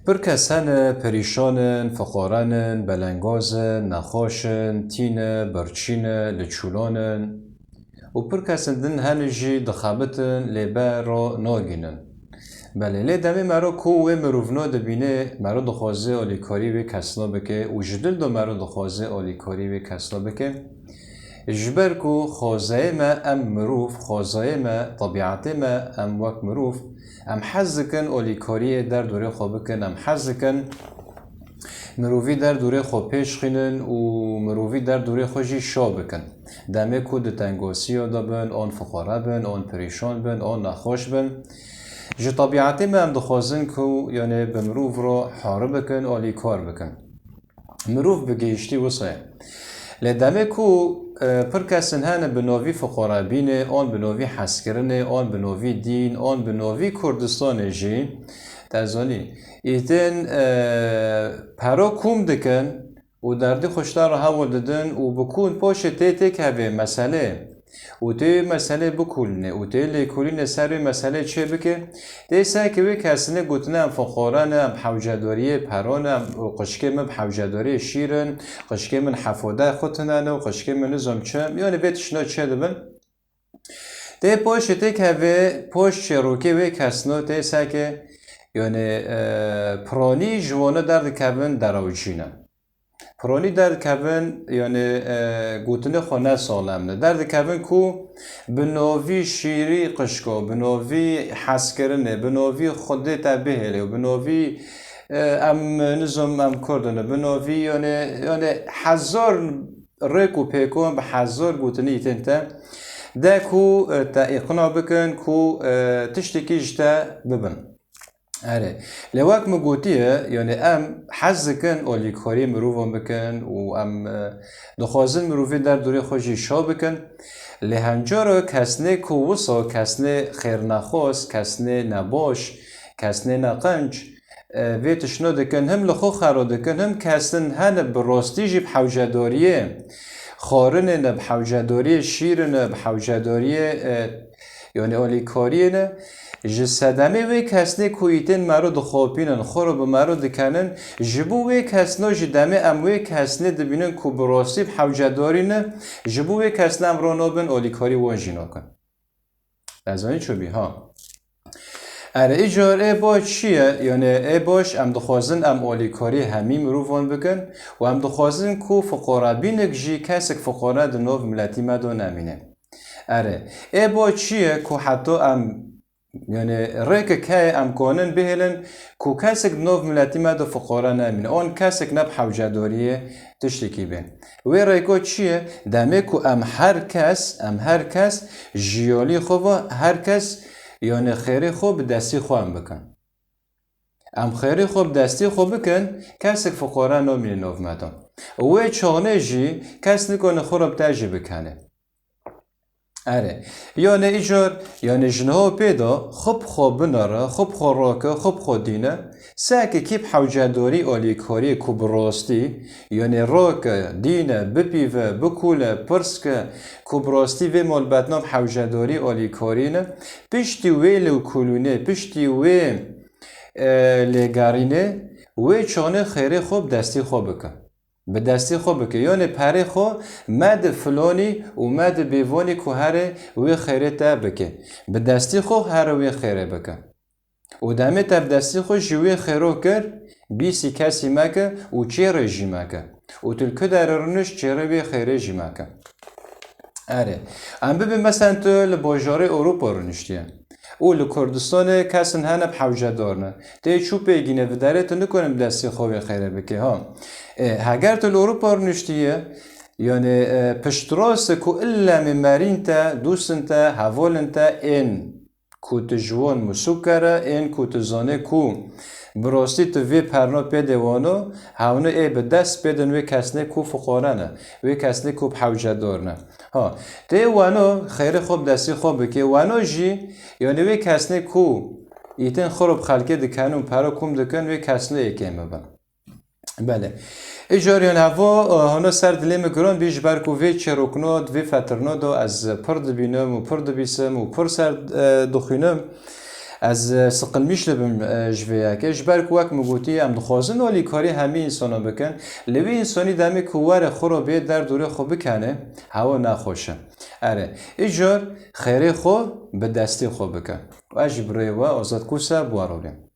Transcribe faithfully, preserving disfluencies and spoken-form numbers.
Pir kes hene perîşan in, fiqaran in, belengaz in, nexweş in, tî ne, birçî ne, li çûlan in. Û pir kesên din hene jî dixebitin, lê ber ro nagînin. Belê, lê demê mero ku wê mirovno dibîne, mero dixwaze alîkarî wê kesno bike û ji dil de mero dixwaze alîkarî wê kesno bike. Ji ber ku xwezayê me em mirov, xwezayê me, tebîetê me em wek mirov, em hez dikin alîkariyê derdorê xwe bikin, em hez dikin mirovî derdorê xwe pêş xînin û mirovî derdorê xwe jî şa bikin. Demê ku di tengosiya de bin, an fiqare bin, an perîşan bin, an nexweş bin. Ji tebîetê me em dixwazin ku, yanê bi mirov re harî bikin, alîkar bikin. Mirov bi gihiştî wisa ye. Lê demê ku, e, pir kesên hene bi navî fiqare bîne, an bi navî hezkirinê, an bi navî dîn, an bi navî Kurdistanê jî, te zanî, îtin, e, pero kûm dikin û derdê xwe ji te re hewl didin û bi kûn paşê tê têkevê meselê û tê meselê bikulîne û tê lêkolînê ser wê meselê çê bike, tê seke wê kesine gotine em fiqare ne, em hewcedariyê pero ne, em, qişkê min bi hewcedariyê şîr in, qişkê min hefode xwe tune ne û qişkê min nizam çi, yanî vê tiştine çê dibin. Tê paşê têkevê paş çêrokê wê kesno tê seke, yanî, e, piranî ji wana derdikevin derawcî ne. Piranî derdikevin, yanî, e, gotinê xwe ne salem ne. Derdikevin ku bi navî şîrî qişko, bi navî hezkirinê, bi navî Xwedê te bihêlê û bi navî, e, em nizam em Kurd in, bi navî, yanî, yanî hezar rêk û pêkan bi hezar gotinî îtin te de ku, e, te îqna bikin ku, e, tiştekî ji te bibin. Erê, lê wek min gotiye, yanî em hez dikin alîkarî mirovan bikin û em, e, dixwazin mirovê derdorê xwe jî şa bikin. Lê hencara kesnê ku wisa, kesnê xêrnexwas, kesnê nebaş, kesnê neqenc, e, vê tiştine dikin, him li xwe xera dikin, him kesin hene bi rastî jî bi hewcedariyê xwarinê ne, bi hewcedariyê şîrê ne, bi hewcedariyê, e, Yanî alîkariyê ne, ji sedemê wê kesnê ku îtên mero dixapînin, xwe re bi mero dikenin, ji bo wê kesno ji demê em wê kesnê dibînin ku bi rastî bi hewcedarî ne, ji bo wê kesnê em ronobin alîkarî wan jî nakin. Ez zanî çûbî, ha. Erê, îcar ê baş çi ye? Yanî ê baş em dixwazin em alîkarî hemî mirovan bikin û em dixwazin ku fiqarebînek jî kesek fiqare di nav miletî me de nemîne. Erê, ê bo çi ye ku heta em, yanî rêkek heye em kanin bihêlin ku kesek di nav miletî me de fiqare nemîne, an kesek ne bi hewcedariyê tiştekî bê. Wê rêko çi ye? Demê ku em her kes, em her kes ji yalî xwe ve, her kes, yanî xêrê xwe bi destî xwe em bikin. Em xêrê xwe bi destî xwe bikin, kesek fiqare namîne nav me de. Wê çaxnê jî kes nikane xwe re bi te jî bikene. Erê. Yanê îcar, yanê ji niha pê de xwe bi xwe binere, xwe bi xwe rake, xwe bi xwe dîne. Seke kî bi hewcedarî alîkarî ku bi rastî, yanê rake, dîne, bipîve, bikule, pirs ke, ku bi rastî vê malbetna bi hewcedarî alîkarî ne, piştî wê lêkolînê, piştî wê, e, lêgerînê, wê çaxnê xêrê xwe bi destî xwe bike. Bi destê xwe bike. Yanê perê xwe mede filonî û mede bêvonî ku here wê xêrê te bike. Bi destê xwe here wê xêrê bike. Û demê te bi destê xwe ji wê xêro kir, bîsî kesî meke û çêrê jî meke. Û tu li ku derê rûnişt çêrê wê xêrê jî meke. Erê. Em bibin, mesen tu li bajarê Ewropa rûniştiye. Û li Kurdistanê kesin hene bi hewcedar ne. Tê çû pêgîne, bi derê tu nikarin bi destê xwe wê xêrê bike, ha. Ê, heger tu li Ewropa rûniştiye, yanê, e, piştrast e ku illa mêmerîn te, dostin te, hevalin te ên ku tu ji wan misûker e, ên ku tu zanê ku bi rastî tu vê perna pê de wano, hewno ê bi dest pê din wê kesnê ku fiqare ne, wê kesnê ku bi hewcedar ne. Ha, tê wano xêrê xwe bi destî xwe bike, wano jî, yanî wê kesnê ku îtin xwe bi xelkê dikin û pero kûm dikin, wê kesnê ê kêm bibin. Belê. Îcar yanî heva, e, hano ser dilê min giran bî, ji ber ku vê çêrokno, di vê fetirno de ez pir dibînim û pir dibîsim û pir ser, e, dixwînim. Ez e, siqilmîş dibim e, ji vê yekê. Ji ber ku wek min gotî em dixwazin alîkarî hemî însana bikin. Li wî însanî demê ku were xwe re bê derdorê xwe bikene, hewa nexweş e. Erê, îcar xêrê xwe bi destê xwe bike. Û ez jî bi rêya we Azad Kûse bi we re bêm.